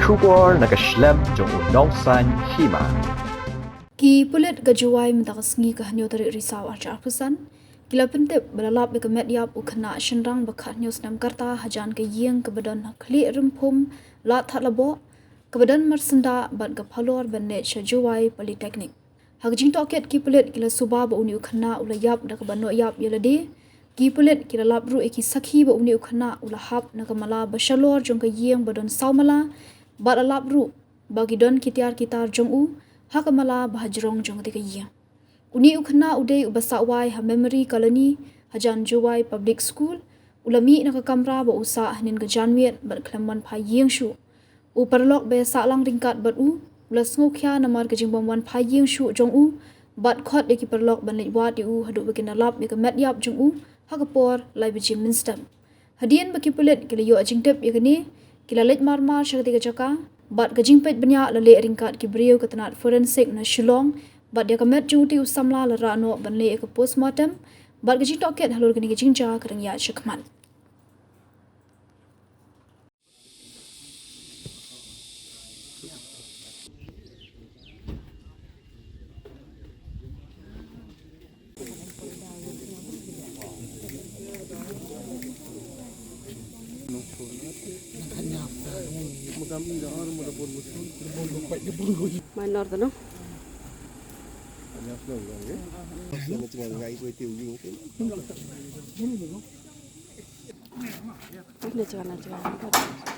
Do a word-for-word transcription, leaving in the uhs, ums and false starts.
Khubor na ka shlem jong u Nongsaiñ Hima. Ki pulit ka Jowai mynta ka sngi ka hynñiew tarik Risaw arhajar arphew san ki la pyntip ba la lap ïa ka met ïap u khynnah shynrang ba khathynñiew snem ka rta hajan ka ïing kaba don ha Khlieh Rymphum, Lad Thadlaboh, kaba don marsyndah bad ka phalor ban leit sha Jowai Polytechnic. Ha ka jingtohkit ki pulit ki la suba ba une u khynnah u la ïap da kaba noh ïap ïa lade. Ki pulit ki la lap ruh ïa ki sakhi ba une u khynnah u la hap na ka mala ba shalor jong ka ïing ba don saw mala bad la lap ruh ba ki don ki tiar ki tar jong u ha ka mala ba hajrong jong kata ka ïing. Une u khynnah u dei uba sah wai ha Memory Colony hajan Jowai Public School. U la mih na ka kamra ba u sah hynnin ka janmiet bad khlem wan phai ïing shuh. U paralok ba ïa sah lang ryngkat bad u u la sngewkhia namar ka jingbym wan phai ïing shuh jong u bad khot ïa ki paralok ban leit wad ïa u haduh ba kin da lap ïa ka met ïap jong u ha ka por lai baje mynstep. Hadien ba ki pulit ki la ïoh jingtip ïa kane, ki la leit marmar sha katei ka jaka bad ka jingpeit bniah la leh ryngkat ki briew ka tnat forensic na Shillong. Bad ïa ka met jong utei u samla la rah noh ban leh ïa ka postmortem bad ka jingtohkit halor kane ka jingjia ka dang ïaid shakhmat. Minor to, no? Ina cakap, ina cakap.